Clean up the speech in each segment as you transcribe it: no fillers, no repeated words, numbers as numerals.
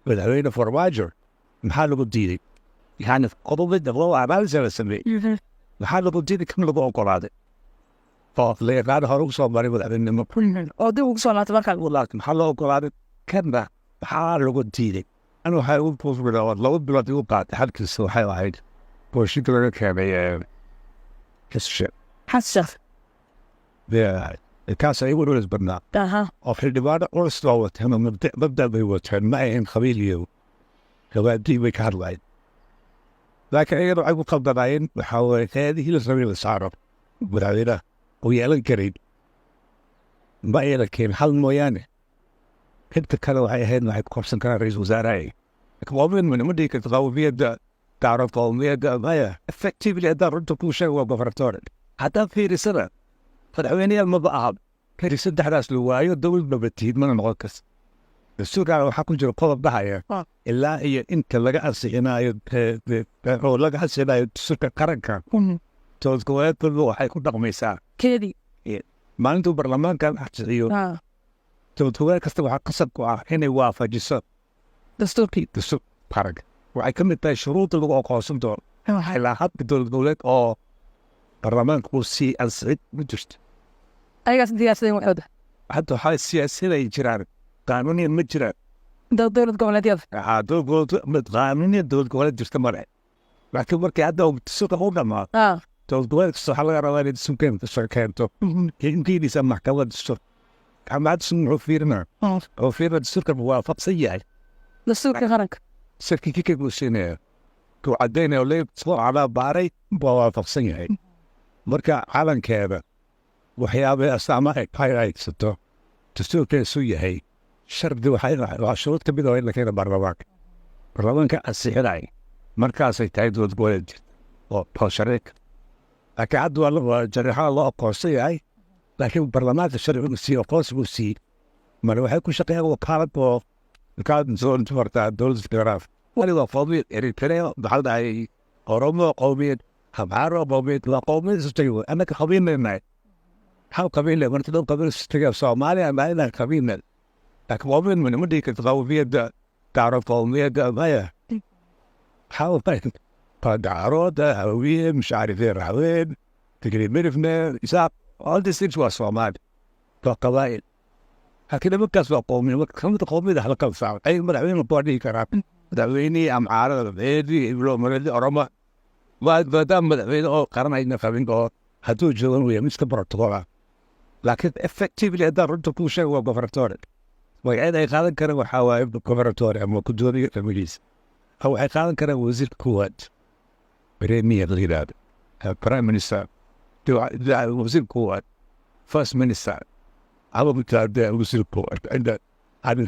Madaxweyne Farmaajo maxaa lagu diiday? Yani qodobada loo analysis la sameeyey, maxaa lagu diiday, kan lagu ogolaaday oo la yaqaan hore usoo maray madaxweynenimo oo dib ugu soo laabtay markaa? Laabtay, maxaa loo ogolaaday? Kanna maxaa lagu diiday? Anu waxay ugu bilood, 2 bilood igu qaatay xalkiisa. Waxay ahayd booshinka laga keenay Xasan. Xasan. Kaas ay igu culus badnaa oo xildhibaano culus baa wateen oo mabda bay wateen, ma ahayn qabiil iyo gabaadii bay ka hadlaayeen, laakiin ayagana waxay ku qaldanaayeen waxaa waye qeedihii la rabay la saaro madaxweynaha oo yeelan karayn, ma yeelan karin hal mooyaane. Inta kale waxay ahayd waxay ku qabsan karaan ra-iisul wasaaraha. Laakiin qowmiyad ma dhihi karto qowmiyadda Daaro, qowmiyadda maya. Effectively, haddaan runta kuu sheego, waa governatore. Haddaan fiirisana, madaxweyneyaal maba aha kari. Saddexdaas la waayo, dowlad maba tihid, mana noqon karta. Dastuurkaana waxaa ku jira qodob dhahaya ilaa iyo inta laga ansixinaayo oo laga ansixinayo dastuurka qaranka, dowlad goboleed walba waxay ku dhaqmaysaa keedii. Maalintuu baarlamaankan ansixiyo, dowlad goboleed kasta waxaa qasab ku ah inay waafajiso dastuurkii. Dastuur qaranka waxay ka mid tahay shuruudda lagu aqoonsan doono. Ilaa hadda dowlad goboleed oo baarlamaanka uu sii ansixin ma jirto. Ayagaas diyaarsadeen waxooda. Hadda waxaa siyaasiyaday jiraan, qaanuuniyan ma jiraan. Dowlad goboleedyada. Haa, dowlad goboleed qaanuuniyan dowlad goboleed jirta male, laakiin markii hadda uu dastuurka u dhamaado, dowlad goboleed kasta waxaa laga rabaa inay dastuurkeena keento, keenaysa maxkamadda dastuur. Maxkamadda dastuur muxuu fiirinaa? Wuxuu fiirinaa dastuurka waafaqsan yahay dastuurka qaranka. Certificate buu siinaya, kuu caddaynaya oo leeyahay soo calaa baaray, waa waafaqsan yahay. Marka calankeeda waxyaabay astaama ay haysato dastuurkeesu yahay shardi, waxay waa shuruud ka mid ah in la keeno baarlamaanka, baarlamaanka ansixinaya, markaasay tahay dowlad goboleed jirta oo sharci. Laakiin hadda waa jareexada loo aqoonsan yahay, laakiin baarlamaanka sharcigu siiyey, aqoonsi buu siiyey male. Waxay ku shaqeeyaan wakaalad oo wakaalad soo martaa dowladda federaal. Wali waa qowmiyad Eritrea, maxaa la dhahay, Oromo qowmiyad, Amxaaro qowmiyad, waa qowmiyad isu tagay. Annaka qabiil leenahay, hal qabiil le marta dhowr qabiil isu tagay. Soomaaliya maa inaan qabiil len, laakiin qowmiyad ma dhihi karto qowmiyadda Daaro, qowmiyadda maya. Maxaa Daarooda, Hawiye, مش عارف ايه, Raxween, Tigray, Mirifne, Isaaq, all these things waa Soomaali, waa qabaa'il. Laakiin nimankaas waa qowmiya. Marka kamida qowmiyada hala kala saaro, ay madaxweyne waa dhihi karaa madaxweynihii Amxaarada, madaxweynihii Iblo, Oroma, maadaama madaxweyne oo qaran ayna qabin oo hadduu joogan uu yahay miska protocol ah. Laakiin effectively, haddaan runta kuu sheego, waa governatore. Magacyada ay qaadan karaan waxaa waaye governatore ama gudoomiye familiis, ama waxay qaadan karaan wasiirka koowaad, premier la yidhaahdo, prime minister, wasiirka koowaad, first minister, ama wasiirka koowaad cinda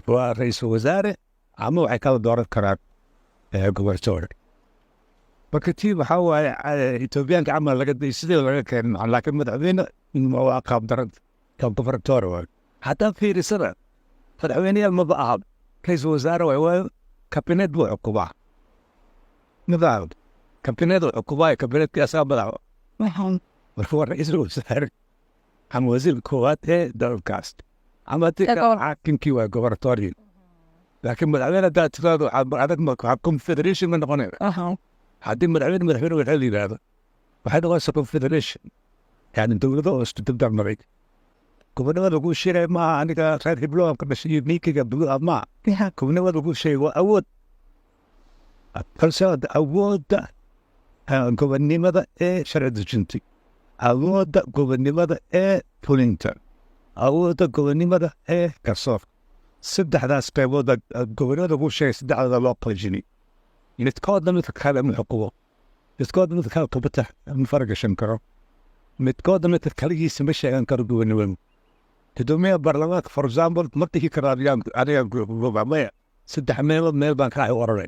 waa ra-iisul wasaare, ama waxay kala dooran karaan governatore. Marka tii waxaa waaye Etoobiyaanka camal laga day sidii laga keenin, laakiin madaxweyne waa qaab daran kan governatore waay. Haddaan fiirisana, madaxweyneyaal maba aha, ra-iisul wasaare waay, waayo kabinet buu xukumaa, nidaam kabinet uu xukumaa, kabinetkii asaga madax. Marka waa ra-iisul wasaare ama wasiirka koowaad ee dalkaas ama haddii xaakimkii waa governatore. Laakiin madaxweyne haddaad tiraahdo, adag confederation ma noqonaya. Haddii madaxweyne waxaa la yidhaahdo, waxay noqonaysaa confederation, yani dowlado oo isku dardarmaray. Gobonimada lagu sheegay maaha aniga reer hiblo ka dhashay iyo ninkayga buga maaha. Gobonimada lagu sheegay waa awood, balse awoodda gobonimada ee sharci dejinta, awoodda gobonimada ee fulinta, awoodda gobonimada ee garsoorka. Saddexdaas qaybooda gobonimada lagu sheegay, saddexdooda loo qaybjini. Midkoodna midka kale ma xukumo, midkoodna midka kale kubata ma faragashan karo, midkoodna midka kaligiisa ma sheegan karo gobonimada. Gudoomiyaha baarlamaanka, for example, ma dhihi karo aniga maya, saddex meelood meel baan ka oranay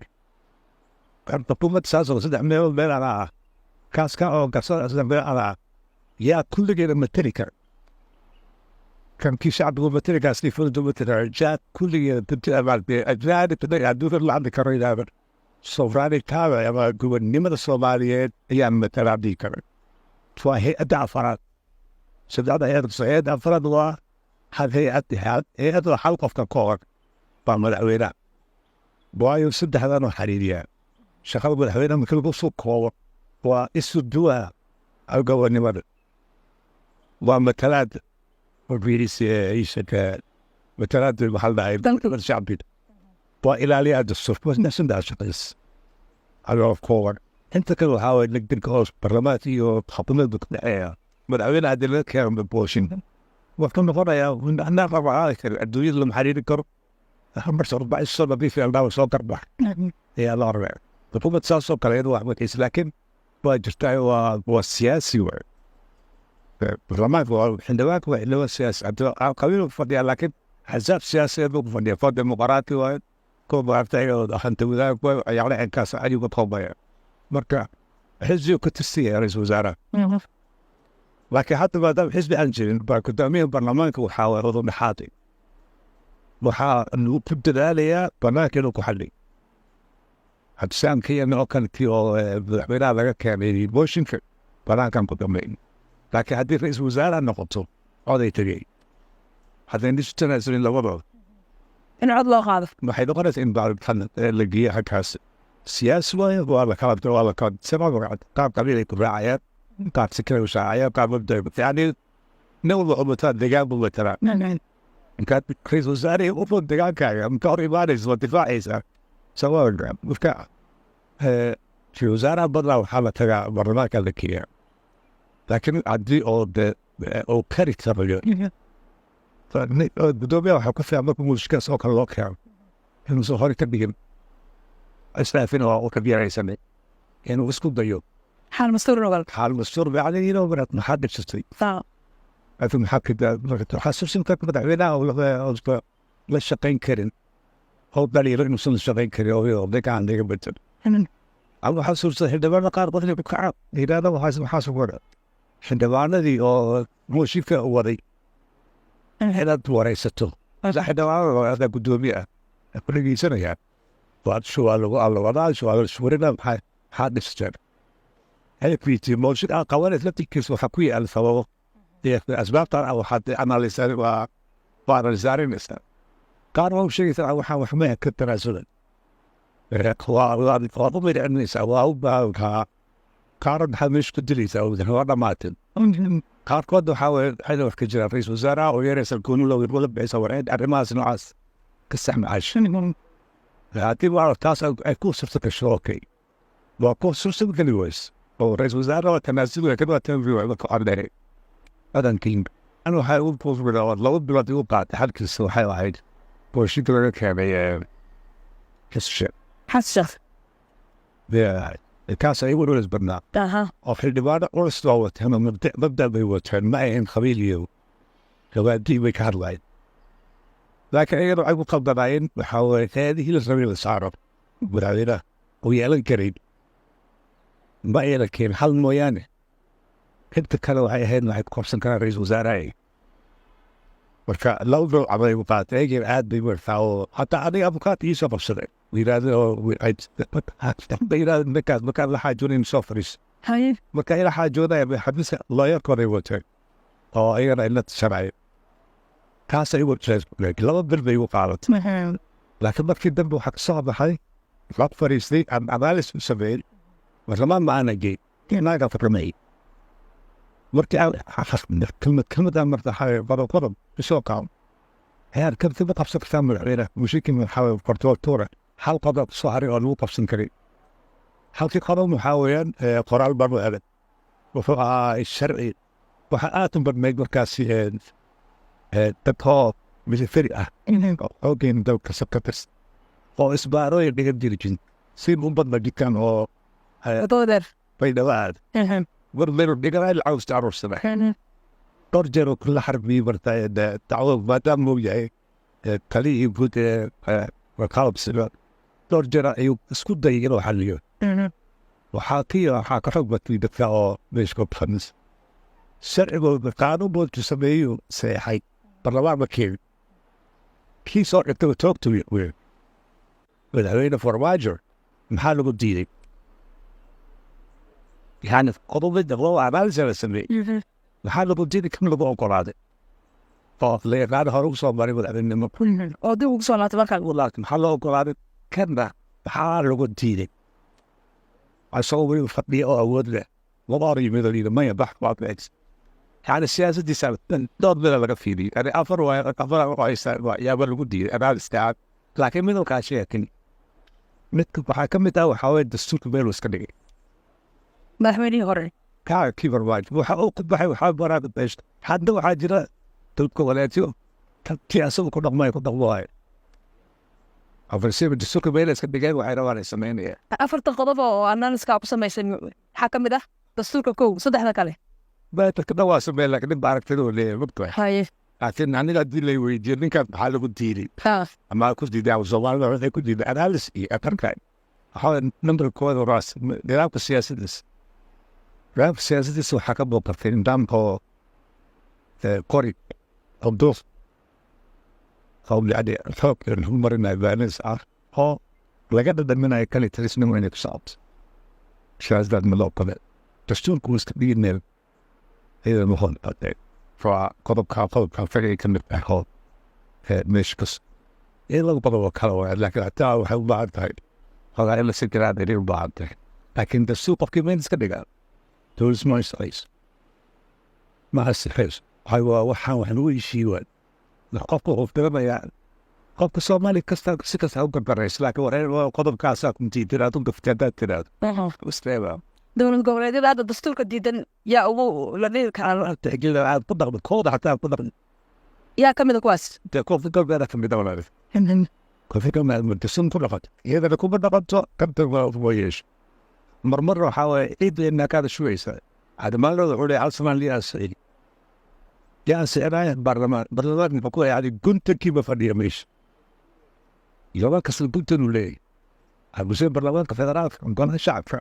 xukuumad saas oo saddex meelood meel anaa ah, kaas ka oo garsoor saddex meel anaa ah, yaa kulligeeda mateli kara? Kan kii shacbigu mateli kaas kii fulintu mateli kara, jaa kulligeeda ajaanib hadduu la hadli karo yidhaahdo sovereignty ama gobonnimada Soomaaliyeed ayaa matalaa dhihi kara? Waa hay-adda afaraad. Saddexda hay-ad, hay-adda afaraad waa hal hay-ad, hay-adda hal qofka ka hor baa madaxweynaha. Waayo, saddexdan oo xiriiriyaa shaqada madaxweynaha marka lagu soo koobo waa isu duwaha gobonimada, waa matalaad matalaad, maxaa la dhahay, shacbiga, waa ilaaliyaha dastuurka. Waa saddex shaqays adoo kooban. Inta kale waxaa waye degdegka hoos baarlamaanka iyo xukuumadda ka dhexeeya. Madaxweyne haddii laga keeno mooshin, wuxuu noqonayaa anaa qabacaadi karo, adduunyada lama xiriiri karo. Marka 40 sano hadii fiicnaa soo garbax ayaa la rabaa. Xukuumad saasoo kale iyadu wax markiis, laakiin waa jirtaa, waa siyaasi waay. Baarlamaanka waa xildhibaanka, waa xildhibaan siyaasi, qabiil fadhiya, laakiin axzaab siyaasiyeed buu ku fadhiya. Kuwa dimuqraati waaye, kuwa maaragtay hanta wadaag waay, waxyaalaha inkaas ayuu ka koobaya. Marka xisbigu ka tirsan yahay ra-iisul wasaaraha, laakiin hadda maadaama xisbi aan jirin, baa guddoomiyaha baarlamaanka waxaa waay udub dhexaadi, waxaa lagu ku dadaalayaa banaanka inuu ku xalliyo. Habsaanka oo kale tii oo madaxweynaha laga keenay mooshinka banaankan ku dambeyn, laakiin haddii ra-iisul wasaaraha noqoto, coday tegey haddayna isu tanaasulin labadooda in cod loo qaado. Waxay noqonaysaa in baaritaan la geeyo halkaas. Siyaasi waaye, waa la kala sabab, qaab qabiil ay ku raacayaan, qaab si kale u raacayaan, qaab mabda, yani nin walba wuxuu matalaa degaan buu matalaa. Inkaad ra-iisul wasaarihii u fog degaankaaga maka hor imaanaysa, waa difaacaysaa. Sabab marka ra-iisul wasaaraha badanaa waxaa la tagaa baarlamaanka la geeyaa, laakiin haddii oo de oo kari karayo gudoomiyaha, waxaa ku fiican marka muushikaas oo kale loo keeno inuusan hore ka dhigin isfaafin oo ka biyaraysanay, inuu isku dayo xaal mastuur ogal. Xaal mastuur bacdi inuu marad maxaad dhibsatay adu, maxaa kada xasuusin karta madaxweynaha oo la shaqayn karin oo dhaliilo inuusan la shaqayn karin oo degaan laga bedel. Ama waxaa suurta xildhibaano qaar qodni ku kaca yidhahda waxaas wada xildhibaanadii oo mooshinka waday inaad waraysato. Xildhibaanada adaa guddoomiye ah ku dhegeysanayaan, waa su'aal wadaa su'aal suwarina, maxaa dhisteen LPT mooshin aad qabanaysa laftirkiisa waxaa ku yaal sababo, asbaabtan waxaad analyse waa analysaarinaysaa. Qaar waa u sheegaysaa waxaan wax ma ka tanaasulan, waad u midcinaysaa, waa u baahankaa. Qaarna maxaad meesha ku dilaysaa, waa dhamaateen. Qaarkood waxaa weye waxayna wax ka jiraan ra-iisul wasaaraha oo yeeraysa gooni loo wada bixisa wareed arrimahaas noocaas ka sax macaash. Haddii waa taas ay ku surto gasho, okay, waa ku surto geli ways oo ra-iisul wasaaraha waa tanaasul kan waa tanaasul marka waxaan dhehe adankiin an waxay ugu 2 bilood igu qaatay xalkiisa. Waxay ahayd mooshinka laga keenay Xasan. Xasan. Kaas ay ugu culus badnaa oo xildhibaano culus waa wateen oo mabda bay wateen, ma ahayn qabiil iyo gabaadii bay ka hadlaayeen, laakiin iyagana waxay ku qaldanaayeen waxaa waye eedihii la rabay la saaro madaxweynaha oo yeelan karayn, ma yeelan karin hal mooyaane. Inta kale waxay ahayd waxay ku qabsan karaan ra-iisul wasaaraha. Marka 2 bilood camal ay u qaadatay, eegeen aad bay wertaa oo hataa aniga abukaat iisoo qabsaday yidhaahdo ninkaas markaan la xaajoonayn soo fariis. Marka ila xaajoonaya xafiiska looyarkooday wateen oo ayagana ila tashanaya. Taas ay 2 bil bay igu qaadatay, laakiin markii dambe waxaa kasoo baxay la fariistay, aan analysis u sameeyey. Baarlamaan ma aana geyn, inaaga farramay markii aan kelmad kelmadaan marta qodob qodob isoo qaado heer kabti ma qabsan kartaa madaxweyne mushikin. Waxaa kortoortuura hal qodob soo haray oo lagu qabsan karay. Halkii qodob waxaa weeyaan qoraal baan u helay, wuxuu ahaa sharci. Waxaa aad u badnayd markaasi dadkoo military ah oo xoogeen dalka ka tirsan oo isbaarooyin dhigan jiri jirin si u badna jidkan oo wadada dheer bay dhawaad war meel dhiganay lacag iska aruursada. Dhowr jeer oo kula xarbiyey marta dacwo, maadaama uu yahay taliyihii guud ee qalabsiga, dhowr jeer ayuu isku dayay inuu xaliyo. Waxaa ka xog batay dadka oo meesha ku fanis sharcigooda qaanuun bootu sameeyu seexay, baarlamaan ma keenin. Kii soo dhigtay toogta wey madaxweyne Farmaajo. Maxaa lagu diiday? Yani qodobada loo analysis la sameeyey, maxaa lagu diiday kan lagu ogolaaday oo la yaqaano hore usoo maray madaxweynenimo oo dib ugu soo laabtay markaa? Maxaa loo ogolaaday? Kanna maxaa lagu diiday asagoo weliba fadhiya oo awood leh? Laba hor yimid oo yidhi, "Maya, bax, waa bixis." Yani siyaasadiisa dhowr mida laga fiiriyey. Yani afar waay, afar haysta yaaba lagu diiday analysis, laakiin midalkaa sheekin midka waxaa ka mid ah waxaa waye dastuurka meel uu iska dhigay. Madaxweynihii hore. Kaa kibar waay waxa uu ku baxay, waxaa baraa beeshta. Hadda waxaa jira dowlad goboleedyo tii asagu ku dhaqmay ku dhaqmo waayo afarsiba dastuurka meel iska dhigeen, waxay rabaan ay sameynayaan. Afartan qodob oo analysis-ka ku samaysay maxaa ka mid ah? Dastuurka kow, saddexda kale? Dadka dhan waa sameyn, laakiin nin ba aragtida uu leeyahay mogtahay. Laakiin aniga haddii lay weydiiyo ninkaas maxaa lagu diiday ama ku diiday ama Soomaalida waxay ku diiday, analysis iyo atarka waxaa number koowaad horaas nidaamka siyaasaddiisa. Nidaamka siyaasaddiisa waxaa ka muuqatay nidaamka oo qori oo duuf oo yani xoog lagu marinayo, violence ah, oo laga dhadhaminayo kali talisnimo inay ku socoto siyaasaddaas. Ma loo kale dastuurku wuu iska dhigi meel iyada ma waa qodobka fagay ka mid ah oo meesha kas iyo laba qodob oo kale waa, laakiin hataa waxay u baahan tahay xogaa in la si garaan inay u baahan tahay. Laakiin dastuur qofkii meel iska dhigaa, dowladis ma ansixayso, ma ansixayso. Waxay waa waxaan wax lagu heshiiye waay. Qofka wuxuu garanayaa, qofka Soomaali kasta si kasta ha u gardarayso, laakiin wareer qodobkaasaa ku diidan aad u gaftay haddaad tiraahdo isteeba. Dowlad goboleedyada hadda dastuurka diidan yaa ugu la dhihi karaa? Tixgelin aad ku dhaqmi kooda xataa ku dhaqmi. Yaa ka mid a kuwaas? Dee Koonfur Galbeed ka mid a, walaal. Koonfur Galbeed murtisan ku dhaqanto, iyadana kuma dhaqanto, kanta waa yeesho. Marmar waxaa waaye ciidda kaada shugaysa. Cadamaalooda wuxuu leeyahay hal Soomaaliya ansixin, yaa ansixinaya? Baarlamaan. Baarlamaanka muxuu ku yani guntankiiba fadhiya meesha, yoba kasta guntan uu leeyahay abuse. Baarlamaanka federaalka, golaha shacabka,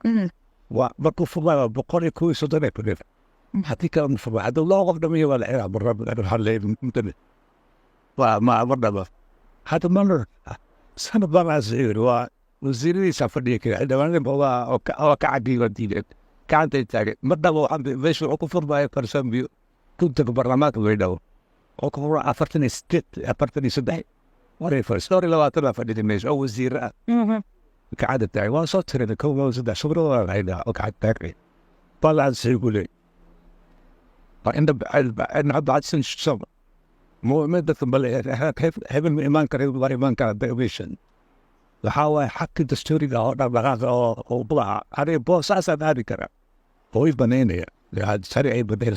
waa markuu furmay waa 131 ay fadhiya. Haddii kale ma furmay, haddii loo qof dhamiyo waa la xiraa. Waxaa leeyahay waa ma mar dhaba hadda mar sanad baan ansixin, waa wasiiradiisa fadhiya kale, xildhibaanada waa oo ka cagiiba diideen, gacantay taageen. Mar dhaba waxaan meesha wuxuu ku furmaya farsambiyo guntanka baarlamaanka Baydhabo oo ku furma 48, 43 waray fadhis, dhowr iyo labaatan baa fadhida meesha oo wasiiro ah, gacanta taagay. Waa soo tirina kow, laba, saddex, shubrada waa haynaa oo gacanta taagay, baa la ansixin ku leeyahy. Waa inda hadda shan mu'min dadka bal hebel ma imaan kara, waa imaan kara meeshan. Waxaa waaye xaqi dastuuriga oo dhaqdhaqaaqa oo bulaca, aniga boosaasaan aadi karaa oo i banaynaya sharci ay banayn.